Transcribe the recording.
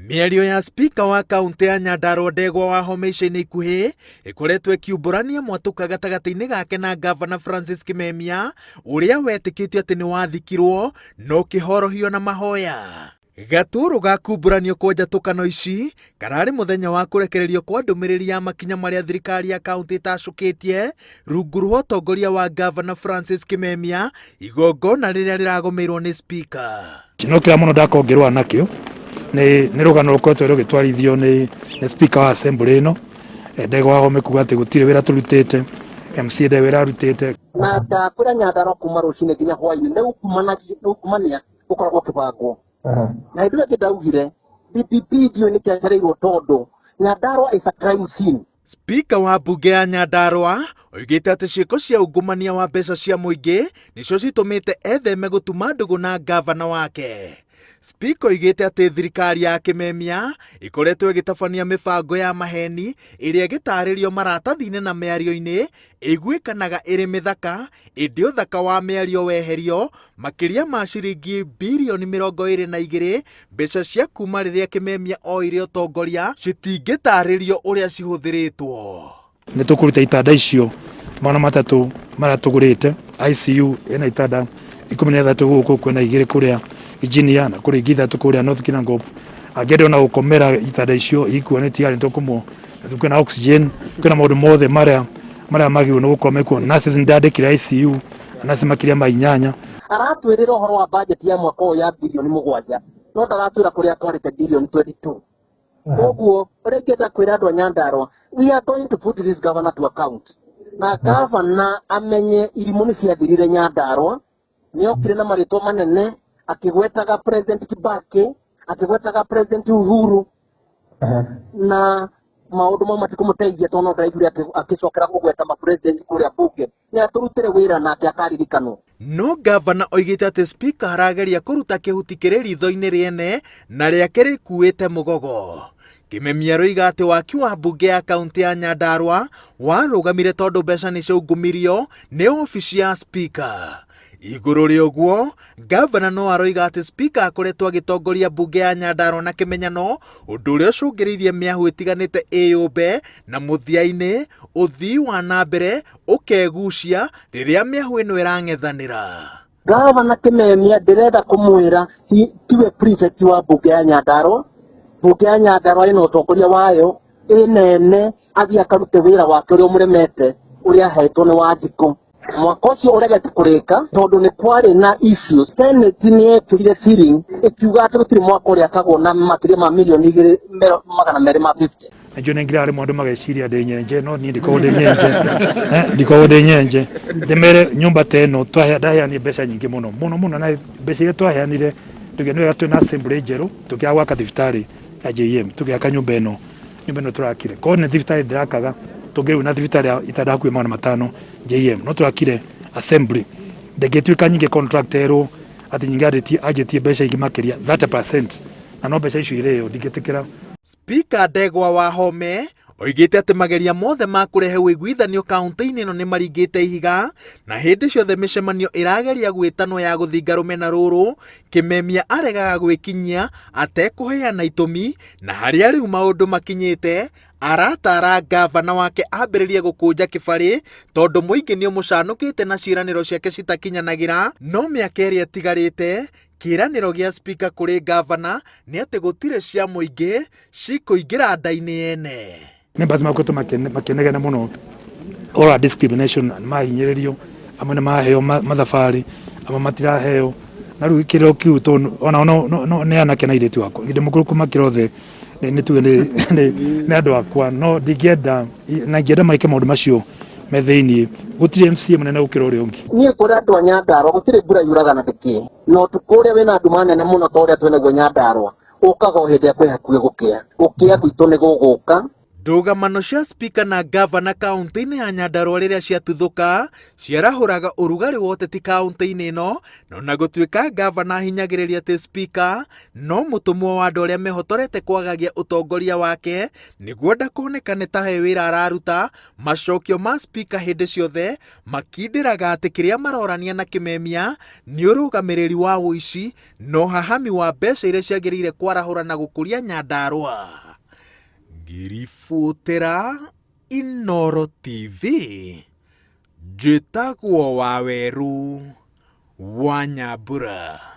Mĩario ya spika wa kaũntĩ ya Nyandarua Ndegwa Wahome ica-inĩ ikuhĩ ĩkoretwo ĩkiumbũrania mwatũka gatagatĩ-inĩ gake na ngavana Francis Kimemia ũrĩa wetĩkĩtio atĩ nĩ wathikirwo na ũkĩhorohio na mahoya. Gatũrũ ga kumbũranio kwa njatũkano ici kararĩ mũthenya wa kũrekererio kwa ndũmĩrĩri ya makinya marĩa thirikari ya kaũntĩ ĩtacũkĩtie rungu rwa ũtongoria wa ngavana Francis Kimemia igongona rĩrĩa rĩragomeirwo nĩ spika. No kĩrĩa mũno ndakorwo ngĩrũa nakĩo nĩ rũgano rũkoretwo rũgĩtwarithio nĩ speaker wa assembly ĩno Ndegwa Wahome kuga atĩ gũtirĩ wĩra tũrutĩte, MCA ndarĩ wĩra arutĩte. Na ndakwĩra Nyandarua kuma rũcinĩ nginya hwainĩ nĩ ungumania ũkoragwo ũkĩbangwo. Na hĩndĩ ĩyo ĩngĩ ndaugire DPP ndiũĩ nĩkĩ acereirwo tondũ Nyandarua is a crime scene. Spika wa mbunge ya Nyandarua oigĩte atĩ ciĩko cia ungumania wa mbeca cia mũingĩ nĩcio citũmĩte etheme gũtuma ndũgũ na ngavana wake. Spika oigĩte atĩ thirikari ya Kĩmemia ĩkoretwo ĩgĩtabania mĩbango ya maheni ĩrĩa ĩgĩtarĩrio maratathi-inĩ na mĩario-inĩ ĩiguĩkanaga ĩrĩ mĩthaka ĩndĩ ũthaka wa mĩario weherio makĩria ma ciringi birioni 22 mbeca cia kuma rĩrĩa Kĩmemia oire ũtongoria citingĩtarĩrio ũrĩa cihũthĩrĩtwo. Nĩ tũkũruta itanda icio 300 marĩa tũgũrĩte. ICU ĩna itanda 13 gũkũ, kwĩna 2 kũrĩa Engineer na kũrĩ ingĩ 3 kũrĩa North Kinangop. Angĩenda ona gũkomera itanda icio ikuo nĩ tiarĩ tũkũmwo. Kwĩna oxygen, kwĩna maũndũ mothe marĩa magĩrĩirwo nĩ gũkorwo mekuo. Nurses nĩ ndandĩkire ICU, nurses makĩria ma 8. Aratwĩrĩra ũhoro wa budget ya mwaka ũyũ ya birioni 7, no ndaratwĩra kũrĩa atwarĩte birioni 22. Koguo ũrĩa ingĩenda kwĩra andũ a Nyandarua, we are going to put this governor to account. Na governor amenye irimũ nĩ ciathirire Nyandarua, nĩ okire na marĩtwa manene akĩgwetaga President Kibaki, akĩgwetaga President Uhuru, na maũndũ mau matikũmũteithia tondũ no ndĩraiguire akĩcokera kũgweta ma president kũrĩa bunge. Nĩ atũrutĩre wĩra nake akaririkanwo. No ngavana oigĩte atĩ spika arageria kũruta kĩhuti kĩrĩ ritho-inĩ rĩene na rĩake rĩkuĩte mũgogo. Kĩmemia aroiga atĩ waki wa mbunge ya kaũntĩ ya Nyandarua warũgamire tondũ mbeca nĩ ciaungumirio nĩ obici ya spika. Igũrũ rĩa ũguo, ngavana no aroiga atĩ spika akoretwo agĩtongoria mbunge ya Nyandarua na kĩmenyano, ũndũ ũrĩa ũcũngĩrĩirie mĩahũ ĩtiganĩte ĩyũmbe na mũthia-inĩ ũthii wa na mbere ũkegucia rĩrĩa mĩahũ ĩno ĩrang'ethanĩra. Gavana Kimemia ndĩrenda kũmwĩra tiwe prefect wa mbunge ya Nyandarua. Mbunge ya Nyandarua ĩna ũtongoria wayo ĩnene, athiĩ akarute wĩra wake ũrĩa ũmũremete, ũrĩa ahetwo nĩ Wanjikũ. Mwaka ũcio ũregete kũrĩka tondũ nĩ kwarĩ na issues. Senate nĩ yekĩrire ceiling ĩkiuga atĩ gũtirĩ mwaka ũrĩakagwo na makĩria ma mirioni igĩrĩ magana merĩ ma fifty. Nĩnjũĩ nĩngiraga rĩmwe andũ mageciria ndĩ nyenje, no niĩ ndikoragwo ndĩ nyenje. Ndikoragwo ndĩ nyenje. Ndĩmere nyũmba ta ĩno ndaheanire mbeca nyingĩ mũno mũno mũno, na mbeca iria twaheanire nĩ wega twĩna assembly njerũ tũkĩaga gwaka thibitarĩ ya JM, tũgĩaka nyũmba ĩno, nyũmba ĩno tũrakire. Korwo nĩ thibitarĩ ndĩrakaga tũngĩrĩ na thibitarĩ ya itanda hakuhĩ 500 JM, no tũrakire assembly. Ndĩngĩtuĩka nyingĩ contract erwo atĩ nyingĩ anjĩtie mbeca ingĩ makĩria 30%, na no mbeca icio irĩo ndingĩtĩkĩra. Spika Ndegwa Wahome oigĩte atĩ mageria mothe ma kũrehe ũiguithanio kaũntĩ-inĩ ĩno nĩ maringĩte ihiga na hĩndĩ ciothe mĩcemanio ĩrageria gwĩtanwo ya gũthinga rũmena rũrũ Kĩmemia aregaga gwĩkinyia atekũheana itũmi na harĩa rĩu maũndũ makinyĩte aratara ngavana wake ambĩrĩrie gũkũnja kĩbarĩ tondũ mũingĩ nĩ ũmũcanũkĩte na ciĩranĩro ciake citakinyanagĩra no mĩaka ĩrĩa ĩtigarĩte kĩĩranĩro gĩa spika kũrĩ ngavana nĩ atĩ gũtirĩ cia mũingĩ cikũingĩra nda-inĩ yene. Members makoretwo makĩnegena mũno ũhoro wa discrimination, nĩ mahinyĩrĩrio, amwe nĩ maheo mathabarĩ, amwe matiraheo, na rĩu kĩrĩro kĩu tondũ ona nĩ anake na airĩtu akwa, ndĩ mũkũrũ kũmakĩra othe nĩ tuge nĩ andũ akwa, no ndingĩenda na ingĩenda meke maũndũ macio me thĩiniĩ, gũtirĩ MCA mũnene gũkĩra ũrĩa ũngĩ. Niĩ ngwĩra andũ a Nyandarua gũtirĩ mbura yuraga na ndĩkĩe, na ũtukũ ũrĩa wĩna nduma nene mũno ta ũrĩa twĩnaguo Nyandarua, ũkaga o hĩndĩ ĩrĩa kwĩ hakuhĩ gũkĩa. Gũkĩa gwitũ nĩ gũgũka. Ndũgamano cia spika na ngavana kaũntĩ-inĩ ya Nyandarua rĩrĩa ciatuthũka ciarahũraga ũrugarĩ wa ũteti kaũntĩ-inĩ ĩno, na ona gũtuĩka ngavana ahinyagĩrĩria atĩ spika no mũtũmwo wa andũ arĩa mehotorete kwagagia ũtongoria wake nĩguo ndakonekane ta he wĩra araruta, macokio ma spika hĩndĩ ciothe makindĩraga atĩ kĩrĩa marorania na kĩmemia nĩ ũrũgamĩrĩri wa ũici na ũhahami wa mbeca iria ciagĩrĩire kwarahũra na gũkũria Nyandarua. Ngĩribotera Inooro TV, njĩtagwo Wawerũ wa Nyambura.